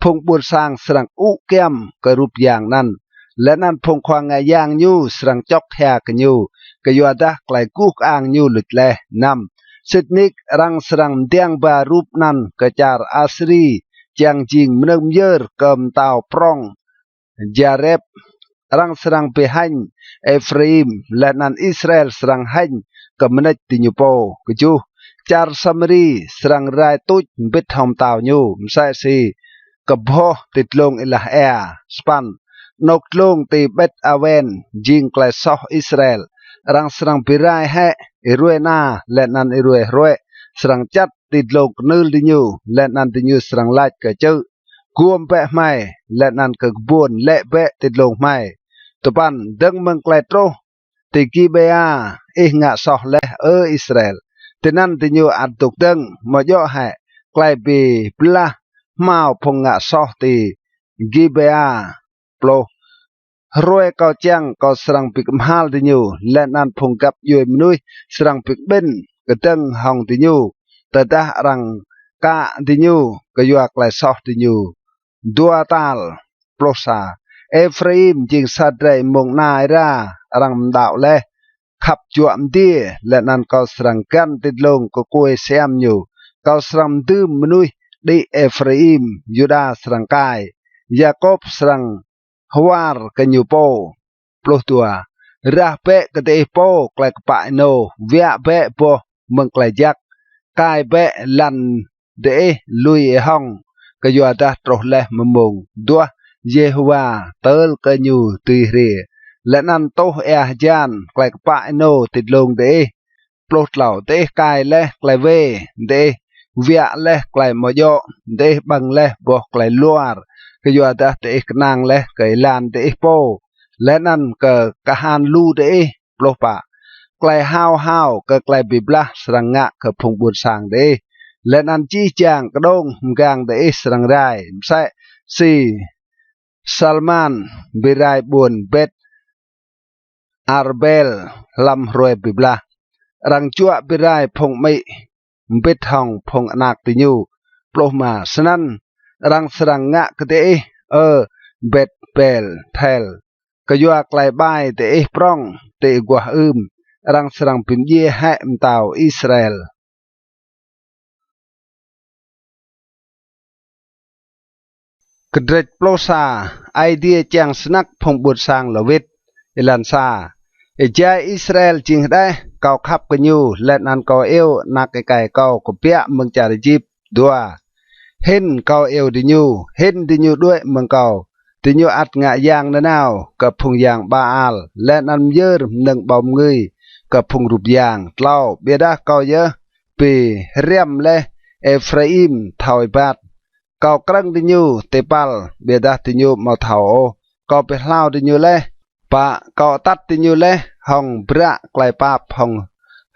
Phung ƀuôn sang srăng ŭ kyăm kơ rup yang anăn, leh anăn phung khua ngă yang ñu srăng čŏk hia kơ ñu, kyuadah klei guh kơang ñu luč leh. Năm. Sĭt nik arăng srăng mdiăng ba rup anăn kơ čar Asiri, čiăng jing mnơ̆ng myơr kơ mtao prŏng Jarep. Arăng srăng bi hêñ Êphraim, leh anăn Israel srăng hêñ kơ mnêč diñu pô. Kjuh. Čar Samari srăng rai tuč mbĭt hŏng mtao ñu, msĕ si kbhoh ti dlông êlah êa. Sa păn. Anôk dlông ti Bet-Awen jing klei soh Israel. Arăng srăng bi rai hĕ, êruê ana leh anăn êruê hruê srăng čăt ti dlông knưl diñu, leh anăn diñu srăng lač kơ čư̆. Guôm bĕ hmei, leh anăn kơ kbuôn, lĕ bĕ ti dlông hmei. Dua păn. Dơ̆ng mơ̆ng klei truh ti Gibea ih ngă soh leh, Ơ Israel, tinăn diñu ăt dôk dơ̆ng. Amâo djŏ hĕ klei bi blah hmao phung ngă soh ti Gibea? Pluh. Hruê kâo čiăng, kâo srăng bi kmhal diñu, leh anăn phung găp djuê mnuih srăng bi kƀĭn kdơ̆ng hŏng diñu, tơdah arăng kă diñu kyua klei soh diñu dua tal. Pluh sa. Êphraim jing sa drei êmông ana êra arăng mđăo leh, khăp juă mdiê, leh anăn kâo srăng găn ti dlông kkuê siam ñu. Kâo srăng mdưm mnuih đĭ Êphraim, Yuđa srăng kai, Yakôp srăng hwar kơ ñu pô. Pluh dua. Rah bĕ kơ diih pô klei kpă ênô, wiă bĕ boh mơ̆ng klei jăk, kai bĕ lăn diih lui êhŏng, kyuadah truh leh mmông duah Yêhôwa tơl kơ ñu dưi hriê, leh anăn tuh êa hjan klei kpă ênô ti dlông diih. Pluh tlâo. Diih kai leh klei wê, diih wiă leh klei amâo djŏ, diih ƀơ̆ng leh boh klei luar, kyuadah diih knang leh kơ êlan diih pô, leh anăn kơ kahan lu diih. Pluh pă. Klei hao hao kơ klei bi blah srăng ngă kơ phung ƀuôn sang diih, leh anăn jih jang kđông mgang diih srăng rai. Msĕ si Salman bi rai ƀuôn Bet Arbel hlăm hruê bi blah, arăng juă bi rai phung amĭ mbĭt hŏng phung anak diñu. Pluh êma. Snăn arăng srăng ngă kơ diih, Ơ Bet Bel Thel, kyua klei ƀai diih prŏng ti aguah ưm. Arăng srăng bi mdjiê hĕ mtao Israel. Kdrêč pluh sa. Aê Diê čiăng snăk phung ƀuôn sang lŏ wĭt. Êlan sa. Êjai Israel jing hđeh, kâo khăp kơ ñu, leh anăn kâo iêu anak êkei kâo kbiă mơ̆ng čar Êjip. Dua. Hĭn kâo iêu diñu, hĭn diñu đuĕ mơ̆ng kâo. Diñu ăt ngă yang nanao kơ phung yang Baal, leh anăn myơr mnơ̆ng ƀâo mngưi kơ phung rup yang. Tlâo. Ƀiădah kâo yơh bi hriăm leh Êphraim thâo êbat. Kâo krơ̆ng diñu ti păl, ƀiădah diñu amâo thâo ôh. Kâo bi hlao diñu leh. Pă. Kâo atăt diñu leh hŏng bră klei pap, hŏng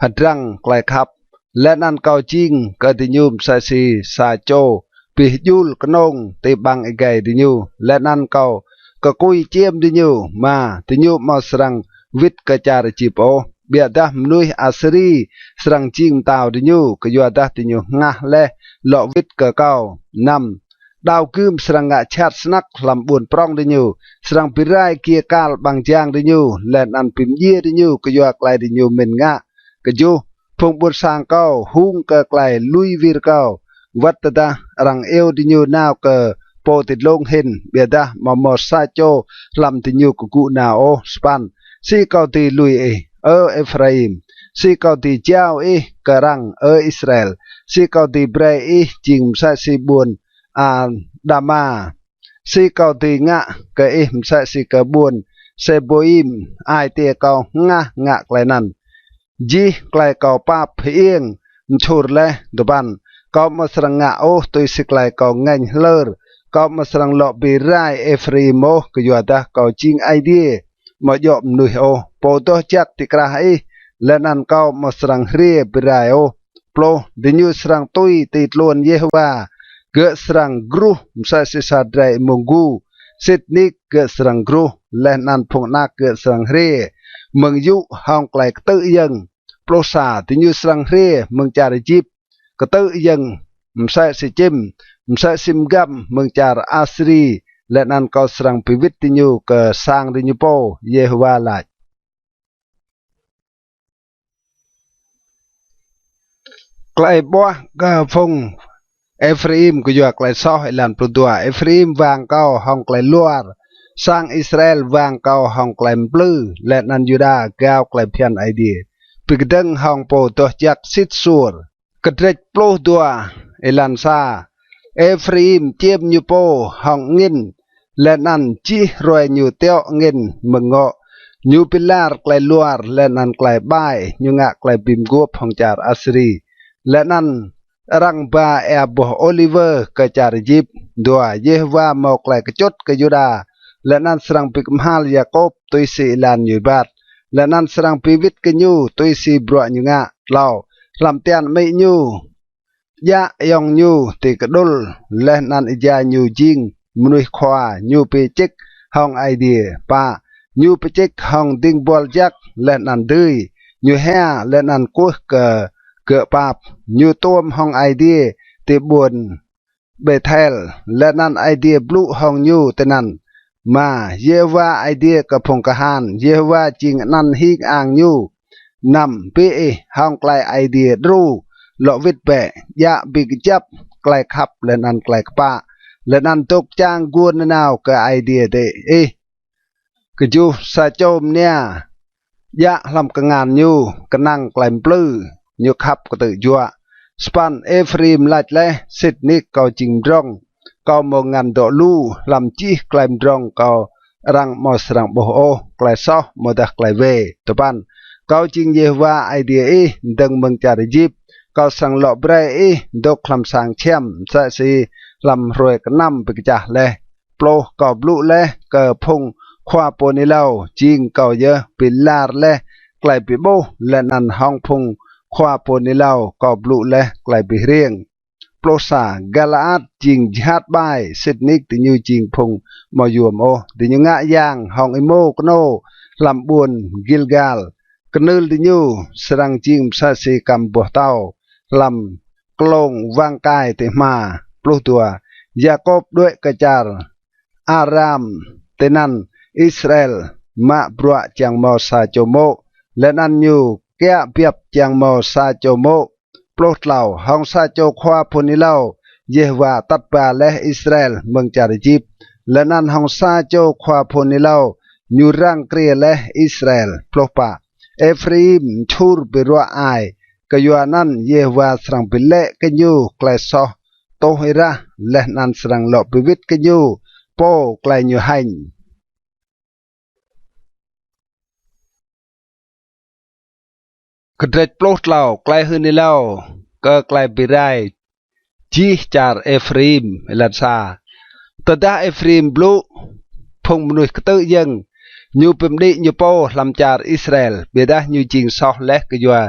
hdrăng klei khăp, leh anăn kâo jing kơ diñu msĕ si sa čô bi hjul knông ti ƀăng êgei diñu, leh anăn kâo kkui čiêm diñu. Êma. Diñu amâo srăng wĭt kơ čar Êjip ôh, ƀiădah mnuih Asiri srăng jing mtao diñu, kyuadah diñu hngah leh lŏ wĭt kơ kâo. Năm. Đao gưm srăng ngă jhat snăk hlăm ƀuôn prŏng diñu, srăng bi rai giê kal ƀăng jang diñu, leh anăn bi mdjiê diñu kyua klei diñu mĭn ngă. Kjuh. Phung ƀuôn sang kâo hung kơ klei lui wir kâo, wăt tơdah arăng iêu diñu nao kơ pô ti dlông hĭn, ƀiădah amâo mâo sa čô hlăm diñu kgŭ nao ôh. Sa păn. Si kâo dưi lui ih, Ơ Êphraim? Si kâo dưi jao ih kơ arăng, Ơ Israel? Si kâo dưi brei ih jing msĕ si ƀuôn Adama? Si kâo dưi ngă kơ ih msĕ si kơ ƀuôn Sêbôim? Ai tiê kâo hngah ngă klei anăn, jih klei kâo pap hơiêng mčhur leh. Dua păn. Kâo amâo srăng ngă ôh tui si klei kâo ngêñ hlơr. Kâo amâo srăng lŏ bi rai Êphraim ôh, kyuadah kâo jing Aê Diê, amâo djŏ mnuih ôh. Pô doh jăk ti krah ih, leh anăn kâo amâo srăng hriê bi rai ôh. Pluh. Diñu srăng tui ti tluôn Yêhôwa, gơ̆ srăng gruh msĕ si sa drei êmông gu. Sĭt nik gơ̆ srăng gruh, leh anăn phung anak gơ̆ srăng hriê mơ̆ng yŭ hŏng klei ktư̆ yơ̆ng. Pluh sa. Diñu srăng hriê mơ̆ng čar Êjip ktư̆ yơ̆ng msĕ si čĭm, msĕ si mgăm mơ̆ng čar Asiri, leh anăn kâo srăng bi wĭt diñu kơ sang diñu pô, Yêhôwa lač. Klei ƀuah kơ phung Êphraim kyua klei soh. Êlan pluh dua. Êphraim wang kâo hŏng klei luar, sang Israel wang kâo hŏng klei mplư, leh anăn Yuđa gao klei bhiăn Aê Diê, bi kdơ̆ng hŏng pô doh jăk sĭt suôr. Kdrêč pluh dua. Êlan sa. Êphraim čiêm ñu pô hŏng angĭn, leh anăn jih hruê ñu tiŏ angĭn mơ̆ng ngŏ. Ñu bi lar klei luar leh anăn klei ƀai, ñu ngă klei bi mguôp hŏng čar Asiri, leh anăn arăng ba êa boh ôliwơ kơ čar Êjip. Dua, Yêhôwa mâo klei kčŭt kơ Yuđa, leh anăn srăng bi kmhal Yakôp tui si êlan ñu êbat, leh anăn srăng bi wĭt kơ ñu tui si bruă ñu ngă. Tlâo, hlăm tian amĭ ñu djă ayŏng ñu ti kđŭl, leh anăn êjai ñu jing mnuih khua, ñu bi čĭk hŏng Aê Diê. Pă, ñu bi čĭk hŏng dĭng buăl jăk leh anăn dưi, ñu hia leh anăn kwưh kơ gơ̆ pap, ñu tuôm hŏng Aê Diê ti ƀuôn Bêthel, leh anăn Aê Diê blŭ hŏng ñu tinăn. Êma, Yêhôwa Aê Diê kơ phung kahan, Yêhôwa jing anăn hing ang ñu. Năm, bi ih hŏng klei Aê Diê đru, lŏ wĭt bĕ, djă bi kjăp klei khăp leh anăn klei kpă, leh anăn dôk čang guôn nanao kơ Aê Diê diih. Kjuh, sa čô mnia djă hlăm kngan ñu, knăng klei mplư, ñu khăp ktư̆ juă. Sa păn, Êphraim lač leh, sĭt nik kâo jing mdrŏng, kâo mâo ngăn dŏ lu, hlăm jih klei mdrŏng kâo arăng amâo srăng ƀuh ôh klei soh amâodah klei wê. Dua păn, kâo jing Yêhôwa Aê Diê ih, dơ̆ng mơ̆ng čar Êjip, kâo srăng lŏ brei ih dôk hlăm sang čhiăm, msĕ si hlăm hruê knăm bi kčah leh. Pluh, kâo blŭ leh kơ phung khua pô hưn êlâo, jing kâo yơh bi lar leh klei bi ƀuh, leh anăn hŏng phung khua pô hưn êlâo kâo blŭ leh klei bi hriêng. Pluh sa, Galaat jing jhat ƀai, sĭt nik diñu jing phung amâo yuôm ôh, diñu ngă yang hŏng êmô knô hlăm ƀuôn Gilgal. Knưl diñu srăng jing msĕ si kăm boh tâo hlăm klông wang kai ti hma. Pluh dua, Yakôp đuĕ kơ čar Aram, tinăn Israel mă bruă čiăng mâo sa čô mô̆, leh anăn ñu kiă biăp čiăng mâo sa čô mô̆. Pluh tlâo, hŏng sa čô khua pô hưn êlâo, Yêhôwa atăt ba leh Israel mơ̆ng čar Êjip, leh anăn hŏng sa čô khua pô hưn êlâo, ñu răng kriê leh Israel. Pluh pă, Êphraim mčhur bi ruă ai, kyuanăn Yêhôwa srăng bi lĕ kơ ñu klei soh tuh êrah, leh anăn srăng lŏ bi wĭt kơ ñu pô klei ñu hêñ. Kdrêč pluh tlâo, klei hưn êlâo kơ klei bi rai jih čar Êphraim. Êlan sa. Tơdah Êphraim blŭ, phung mnuih ktư̆ yơ̆ng, ñu bi mđĭ ñu pô hlăm čar Israel, ƀiădah ñu jing soh leh kyua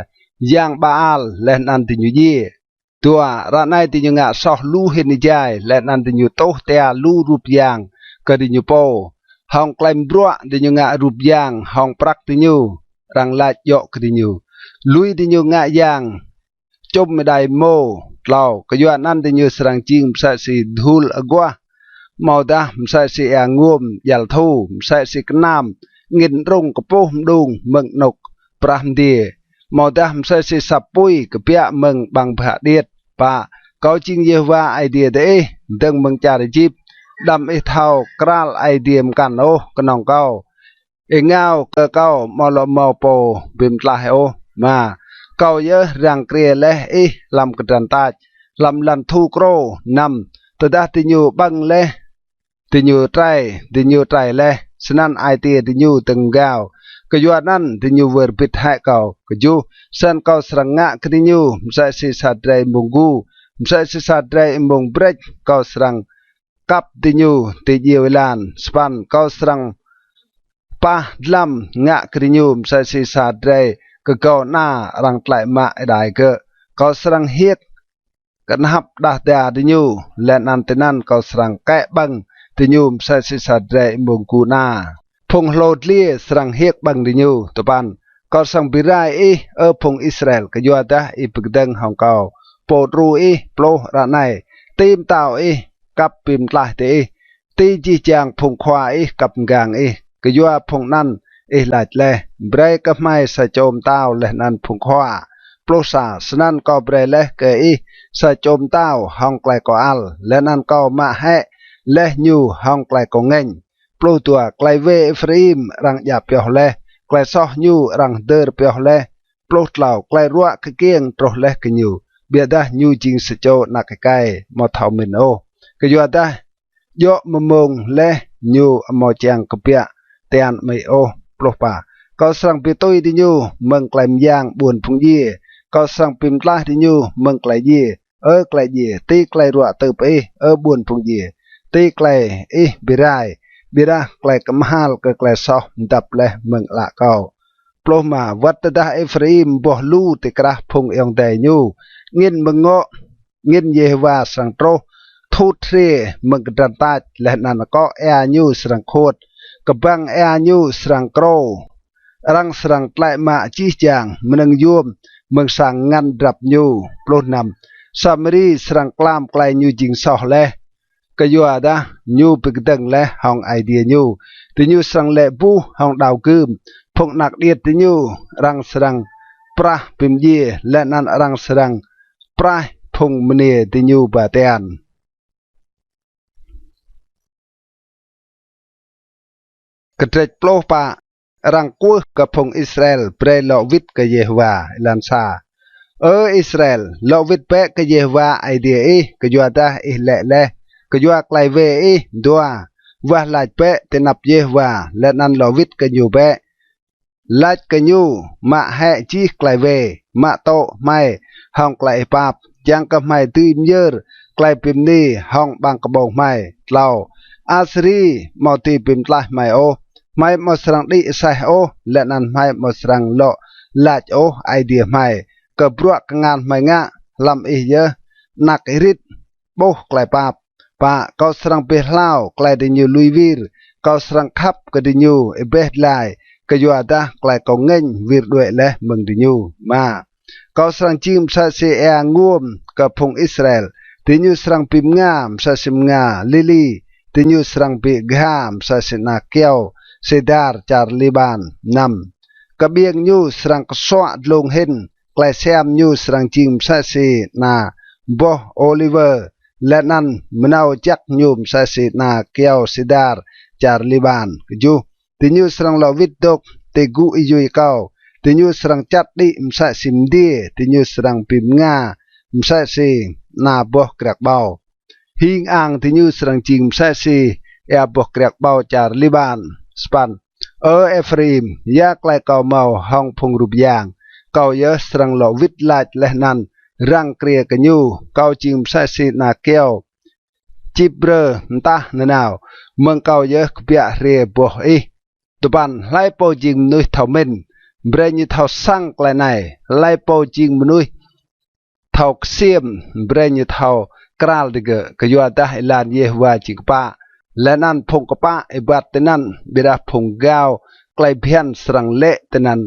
yang Baal leh anăn diñu djiê. Dua, ară anei diñu ngă soh lu hĭn êjai, leh anăn diñu tuh tia lu rup yang kơ diñu pô. Hŏng klei mbruă diñu ngă rup yang hŏng prăk diñu, arăng lač djŏ kơ diñu. Lui diñu ngă yang čŭm êđai êmô. Tlâo, kyuanăn diñu srăng jing msĕ si dhul aguah, amâodah msĕ si êa nguôm djăl thu, msĕ si knam angĭn đrŭng kpuh mđung mơ̆ng anôk prah mdiê, amâodah msĕ si asăp pui kbiă mơ̆ng ƀăng bhă điêt. Pă, kâo jing Yêhôwa Aê Diê diih, dơ̆ng mơ̆ng čar Êjip, đăm ih thâo kral aê diê mkăn ôh, knŏng kâo. Êngao kơ kâo amâo lŏ mâo pô bi mtlaih ôh. Êma, kâo yơh răng kriê leh ih hlăm kdrăn tač, hlăm lăn thu krô. Năm, tơdah diñu ƀơ̆ng leh, diñu trei, diñu trei leh, snăn ai tiê diñu dơ̆ng mgao, kyuanăn diñu wơr bĭt hĕ kâo. Kjuh, snăn kâo srăng ngă kơ diñu msĕ si sa drei êmông gu, msĕ si sa drei êmông brêč, kâo srăng kăp diñu ti djiêu êlan. Sa păn, kâo srăng pah dlăm ngă kơ diñu msĕ si sa drei kgâo ana arăng tlĕ mă êđai gơ̆. Kâo srăng hiêk knhăp đah da diñu, leh anăn tinăn kâo srăng kĕ ƀơ̆ng diñu msĕ si sa drei êmông gu ana. Phung hlô dliê srăng hiêk ƀơ̆ng diñu. Dua păn, kâo srăng bi rai ih, Ơ phung Israel, kyuadah ih bi kdơ̆ng hŏng kâo pô đru ih. Pluh, ară anei ti mtao ih kăp bi mtlaih diih, ti jih jang phung khua ih kăp mgang ih, kyua phung anăn ih lač leh, brei kơ hmei sa čô mtao leh anăn phung khua. Pluh sa, snăn kâo brei leh kơ ih sa čô mtao hŏng klei kâo ăl, leh anăn kâo mă hĕ leh ñu hŏng klei kâo ngêñ. Pluh dua, klei wê Êphraim arăng djă pioh leh, klei soh ñu arăng hdơr pioh leh. Pluh tlâo, klei ruă kkiêng truh leh kơ ñu, ƀiădah ñu jing sa čô anak êkei amâo thâo mĭn ôh, kyuadah djŏ mmông leh ñu amâo čiăng kbiă tian amĭ ôh. Pluh pă, kâo srăng bi tui diñu mơ̆ng klei myang ƀuôn phung djiê, kâo srăng bi mtlaih diñu mơ̆ng klei djiê. Ơ klei djiê, ti klei ruă tưp ih, Ơ ƀuôn phung djiê? Ti klei ih bi rai, ƀiădah klei kmhal kơ klei soh mdăp leh mơ̆ng ală kâo. Pluh êma. Wăt tơdah Êphraim boh lu ti krah phung ayŏng adei ñu, angĭn mơ̆ng ngŏ, angĭn Yêhôwa srăng truh, thut hriê mơ̆ng kdrăn tač, leh anăn akŏ êa ñu srăng khuôt, kbăng êa ñu srăng krô. Arăng srăng tlĕ mă jih jang mnơ̆ng yuôm mơ̆ng sang ngăn drăp ñu. Pluh năm. Samari srăng klam klei ñu jing soh leh, kyuadah ñu bi kdơ̆ng leh hŏng Aê Diê ñu. Diñu srăng lĕ buh hŏng đao gưm. Phung anak điêt diñu arăng srăng prah bi mdjiê, leh anăn arăng srăng praih phung mniê diñu ba tian. Kdrêč pluh pă. Arăng kwưh kơ phung Israel brei lŏ wĭt kơ Yêhôwa. Êlan sa. Ơ Israel, lŏ wĭt bĕ kơ Yêhôwa Aê Diê ih, kyuadah ih lĕ leh kyua klei wê ih. Dua. Wah lač bĕ ti anăp Yêhôwa, leh anăn lŏ wĭt kơ ñu bĕ. Lač kơ ñu mă hĕ jih klei wê, mă tŭ hmei hŏng klei ih pap, čiăng kơ hmei dưi myơr klei bi mni hŏng ƀăng kƀông hmei. Tlâo. Asiri amâo dưi bi mtlaih hmei ôh. Hmei amâo srăng đĭ aseh ôh, leh anăn hmei amâo srăng lŏ lač ôh Aê Diê hmei kơ bruă kngan hmei ngă. Hlăm ih yơh anak ih rit ƀuh klei pap. Pă. Kâo srăng bi hlao klei diñu lui wir, kâo srăng khăp kơ diñu êbeh dlai, kyuadah klei kâo ngêñ wir đuĕ leh mơ̆ng diñu. Êma. Kâo srăng jing msĕ si êa nguôm kơ phung Israel, diñu srăng bi mnga msĕ si mnga lili, diñu srăng bi agha msĕ si ana kyâo sêdar čar Liƀan. Năm. Kƀiêng ñu srăng ksuă dlông hĭn, klei siam ñu srăng jing msĕ si ana boh ôliwơ, leh anăn mnâo jăk ñu msĕ si ana kyâo sêdar čar Liƀan. Kjuh. Diñu srăng lŏ wĭt dôk ti gŭ êyui kâo, diñu srăng čăt đĭ msĕ si mdiê, diñu srăng bi mnga msĕ si ana boh kriăk ƀâo. Hing ang diñu srăng jing msĕ si êa boh kriăk ƀâo čar Liƀan. Sa păn. Ơ Êphraim, ya klei kâo mâo hŏng phung rup yang? Kâo yơh srăng lŏ wĭt lač leh anăn răng kriê kơ ñu. Kâo jing msĕ si ana kyâo čip brơ mtah nanao, mơ̆ng kâo yơh kbiă hriê boh ih. Dua păn. Hlei pô jing mnuih thâo mĭn, brei ñu thâo săng klei anei; hlei pô jing mnuih thâo ksiêm, brei ñu thâo kral digơ̆. Kyuadah êlan Yêhôwa jing kpă, leh anăn phung kpă êbat tinăn, ƀiădah phung gao klei bhiăn srăng lĕ tinăn